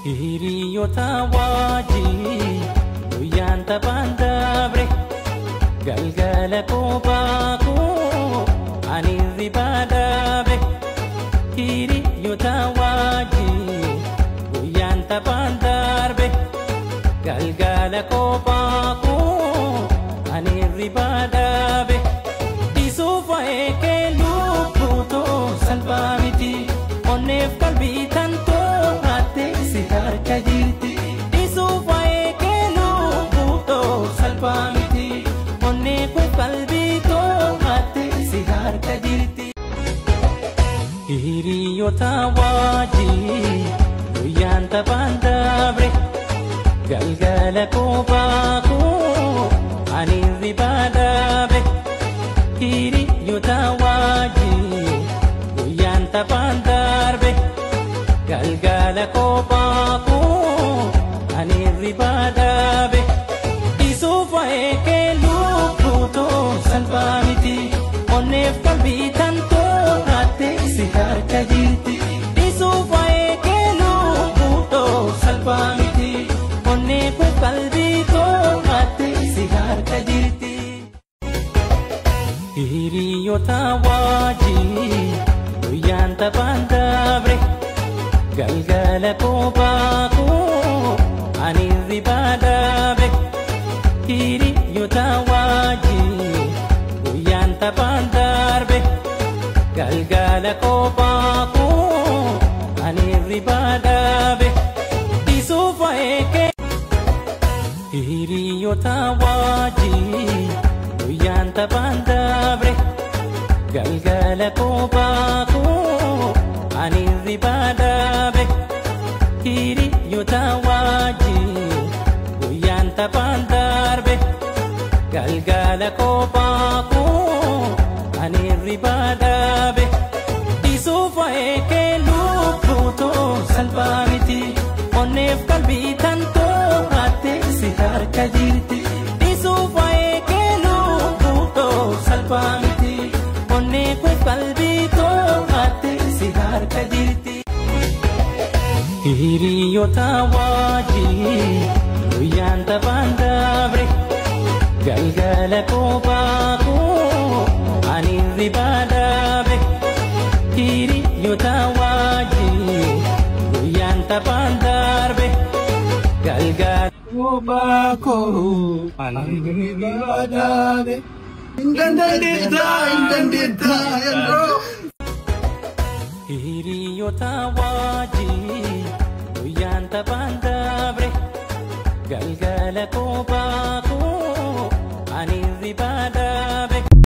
Hiriyoota wajjin guyyaan taphaan dabre galgala kophaa koo ani hirribaa dhaabe. Hiriyoota wajjin guyyaan taphaan darbe galgala kophaa koo ani hirribaa dhaabe. Isuuf waa'ee kee lubbuutoo salphaa miti onneef qalbii tantoo haatte si harka jirti. Isuuf waa'ee kee lubbuutoo salphaa miti onneef qalbii too haatte si harka jirti. Hiriyoota wajjin guyyaan taphaan dabre galgala kophaa koo ani hirribaa dhaabe. Hiriyoota wajjin guyyaan taphaan darbe galgala kophaa koo ani hirribaa dhaabe. Isuuf waa'ee kee lubbuutoo salphaa miti onneef qalbii tantoo haatte si harka jirti. Isuuf waa'ee kee lubbuutoo salphaa miti onneef qalbii too haatte si harka jirti. Hiriyoota wajjin guyyaan taphaan dabre galgala kophaa koo ani hirribaa dhaabe. Hiriyoota wajjin guyyaan taphaan darbe galgala kophaa koo ani hirribaa dhaabe. Isuuf waa'ee kee hiriyoota wajjin guyyaan taphaan dabre galgala kophaa koo ani hirribaa dhaabe. Hiriyoota wajjin guyyaan taphaan darbe galgala kophaa koo ani hirribaa dhaabe. Isuuf waa'ee kee lubbuutoo salphaa miti onneef qalbii tantoo haatte si harka jirti. Isuuf waa'ee kee lubbuutoo salphaa miti onneef qalbii too haatte si harka jirti. Hiriyoota wajjin guyyaan taphaan dabre galgala kophaa koo ani hirribaa dhaabe. Hiriyoota wajjin guyyaan taphaan darbe galgala. Kophaa koo ani hirribaa dhaabe. Hin dandeettaa, hin dandeettaa, yandoo. Hiriyoota wajjin guyyaan taphaan dabre galgala kophaa